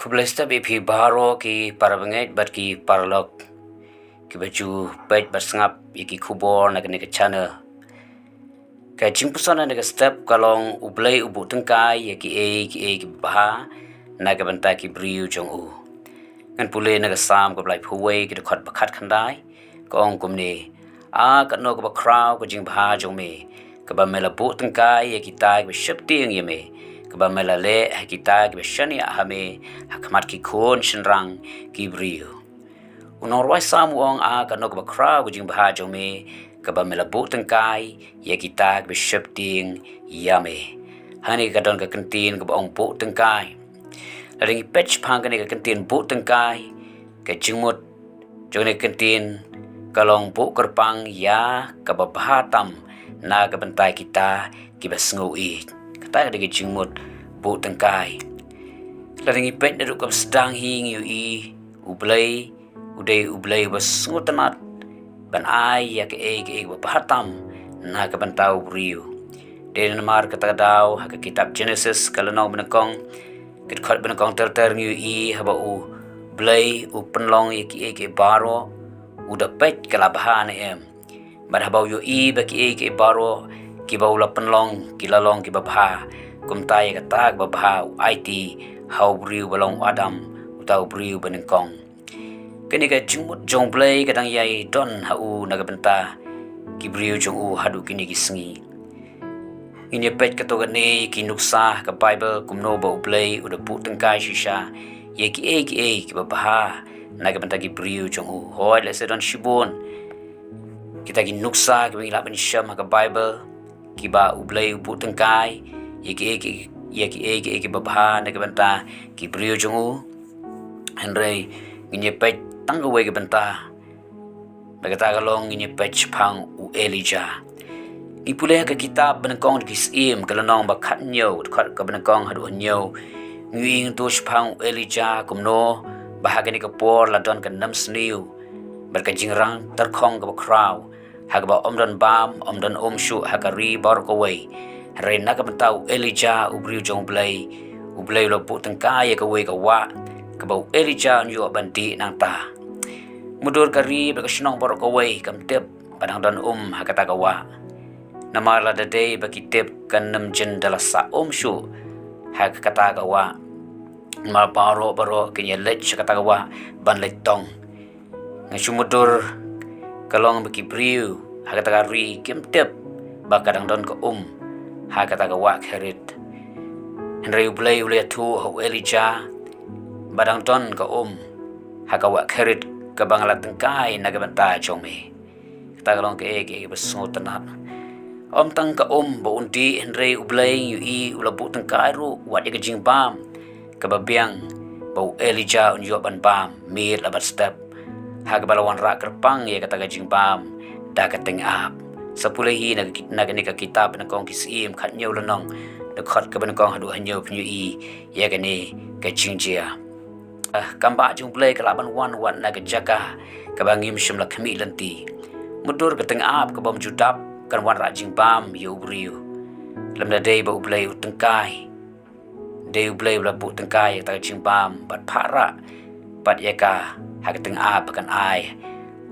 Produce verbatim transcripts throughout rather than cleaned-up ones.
Khublei step ïa phi baroh ki para bangeit bad ki paralok kiba ju peit bad sngap ïa ki khubor na kane ka channel. Ka jingpuson na kane ka step ka long U Blei u buh tyngkai ïa kiei kiei kiba bha na ka bynta ki briew jong u. Ngan pule na ka Salm kaba laiphew wei ka dkhot ba khatkhyndai. Ka ong kumne: A katno kaba khraw ka jingbha jong me, kaba me la buh tyngkai ïa kita kiba sheptieng ïa me, kaba me la leh ha kita kiba shaniah ha me ha khmat ki khun shynrang ki briew. U nongrwai Salm u ong: A katno kaba khraw ka jingbha jong me, kaba me la buh tyngkai ïa kita kiba sheptieng ïa me. Hangne ka don ka kyntien kaba ong buh tyngkai. Lada ngi peit shaphang kane ka kyntien buh tyngkai, ka jingmut jong kane ka kyntien ka long buh kyrpang ïa kaba bha tam na ka bynta kita kiba sngew ïeit. Kata ka dei ka jingmut buh tyngkai. Lada ngi peit naduh kaba sdang hi ngi ïohi U Blei u dei U Blei uba sngewtynnat ban ai ïa kaei kaei kaba bha tam na ka bynta u briew. Dei namar kata ka daw ha ka kitab Genesis ka lynnong banyngkong, ka dkhot banyngkong ter ter ngi ïohi haba U Blei u pynlong ïa kiei kiei baroh, u da peit ka la bha ne em. Bad haba u ïohi ba kiei kiei baroh kiba u la pynlong ki la long kiba bha, kumta ïa kata kaba bha u aiti ha u briew ba long u Adam, uta u briew banyngkong. Kane ka jingmut jong U Blei ka dang ïai don ha u na ka bynta ki briew jong u haduh kine ki sngi. Ngin ïa peit katto katne ki nuksa ha ka Baibl kumno ba U Blei u da buh tyngkai shisha ïa kiei kiei kiba bha na ka bynta ki briew jong u. Hooid, lehse don shibun kita ki nuksa kiba ngi lah ban shem ha ka Baibl kiba U Blei u buh tyngkai ïa kiei kiei, ïa kiei kiei kiba bha na ka bynta ki briew jong u. Hynrei ngin ïa peit tang kawei ka bynta. Bad kata ka long ngin ïa peit shaphang u Elijah. Ngi pule ha ka kitab banyngkong ki Syiem ka lynnong ba khathynñiew, dkhot kaba nyngkong haduh hynñiew. Ngi ïohi hangto shaphang u Elijah kumno ba ha kane ka por la don ka nemsniew bad ka jingrang tyrkhong kaba khraw, ha kaba ym don bam, ym don um shuh ha ka ri baroh kawei. Hynrei na ka bynta u Elijah u briew jong U Blei, U Blei u la buh tyngkai ïa kawei ka wah kaba u Elijah un ïoh ban dih nangta. Mutdur ka ri bad ka shnong baroh kawei kam tip ba dang don um ha kata ka wah. Namar lada dei ba ki tip kan ym jin da la sah um shuh ha kata ka wah. Namar baroh baroh kin ïa leit sha kata ka wah ban leit tong. Nga shu mutdur ka long ba ki briew ha kata ka ri kim tip ba ka dang don ka um ha kata ka wah Kerit. Hynrei U Blei u la ïathuh ha u Elijah ba dang don ka um ha ka wah Kerit kaba nga la tyngkai na ka bynta jong me. Kata ka long kaei kaei kaba sngewtynnat. Ym tang ka um ba un dih, hynrei U Blei ngi ïohi u la buh tyngkai ruh wat ïa ka jingbam kaba biang ba u Elijah un ïoh ban bam miet la bad step, ha kaba la wanrah kyrpang ïa kata ka jingbam da ka tyngab. Sa pule hi na ka, na kane ka kitab banyngkong ki Syiem khathynñiew lynnong, dkhot kaba nyngkong haduh hynñiew phin ïohi ïa kane ka jingjia. Ah, kam ba jong U Blei ka lah ban wan wat na ka jaka kaba ngim shym la khmih lynti. Mutdur ka tyngab kabym ju dap kan wanrah jingbam ïa u briew. Lymda dei ba U Blei u tyngkai, dei U Blei u la buh tyngkai ïa kata ka jingbam bad phah rah pat ïa ka ha ka tyngab ba kan ai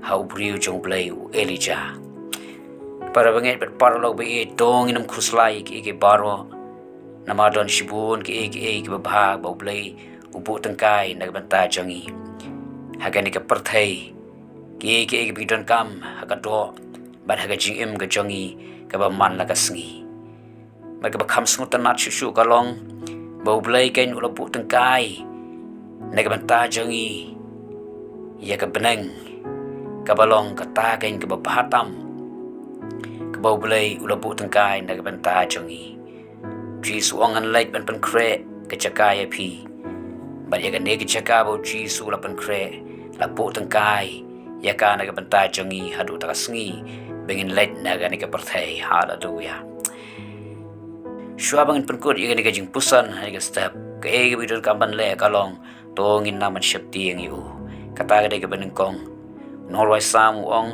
ha u briew jong U Blei u Elijah. Para bangeit bad paralok ba ïeit, to ngin ym khuslai ïa kiei kiei baroh. Namar don shibun kiei kiei kiba bha ba U Blei u buh tyngkai na ka bynta jong ngi ha kane ka pyrthei. Kiei kiei kiba ngi donkam ha ka doh bad ha ka jingim ka jong ngi kaba man la ka sngi. Bad kaba kham sngewtynnat shuh shuh ka long ba U Blei keiñ u la buh tyngkai na ka bynta jong ngi ïa ka bneng, kaba long kata keiñ kaba bha tam kaba U Blei u la buh tyngkai na ka bynta jong ngi. Jisu u ong, ngan leit ban pynkhreh ka jaka ïa phi. Bad ïa kane ka jaka ba u Jisu u la pynkhreh, la buh tyngkai ïa ka na ka bynta jong ngi haduh ta ka sngi ba ngin leit na kane ka pyrthei. Haleluya. Shuwa ba ngin pynkut ïa kane ka jingpuson ha kane ka step, kaei kaba ngi donkam ban leh ka long, to ngin nang ban sheptieng ïa u. Kata ka dei kaba nyngkong. U nongrwai Salm u ong,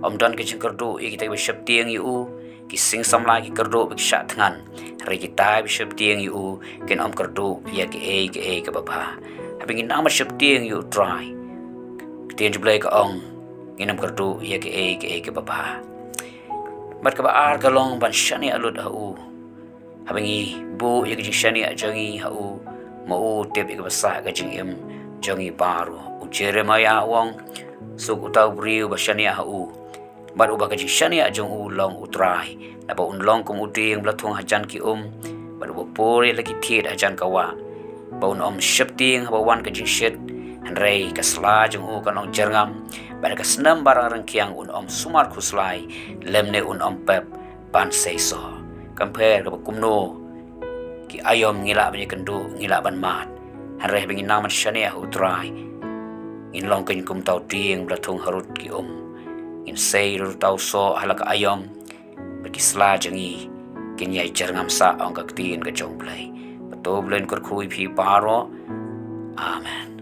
ym don ka jingkyrduh ïa kita kiba sheptieng ïa u. Ki sing samla ki kyrduh bad ki shah thngan, hynrei kita kiba sheptieng ïa u kin ym kyrduh ïa kaei kaei kaba bha. Haba ngi nang ban sheptieng ïa u Trai, ka ktien jong U Blei ka ong, ngin ym kyrduh ïa kiei kiei kiba bha. Bad kaba ar ka long ban shaniah lut ha u. Haba ngi buh ïa ka jingshaniah jong ngi ha u, ma u u tip ïa kaba sah ka jingim jong ngi baroh. U Jeremiah u ong, suk uta u briew ba shaniah ha u, bad uba ka jingshaniah jong u long u Trai. Naba un long kum u dieng ba la thung hajan ki um, bad uba pur ïa la ki thied hajan ka wah. Ba un ym sheptieng haba wan ka jingshit, hynrei ka sla jong u kan long jyrngam, bad ka snem baroh ryngkiang un ym sumar khuslai, lymne un ym pep ban seisoh. Compare kaba kumno ki aïom ngi lah ban ïakynduh, ngi lah ban mad. Hynrei haba ngi nang ban shaniah ha u Trai, ngin long kein kum uta u dieng ba la thung harud ki um. Ngin sei ruh uta u soh ha la ka aïom, bad ki sla jong ngi kin ïai jyrngam sah, ong ka ktien ka jong U Blei. Bad to U Blei un kyrkhu ïa phi baroh. Amen.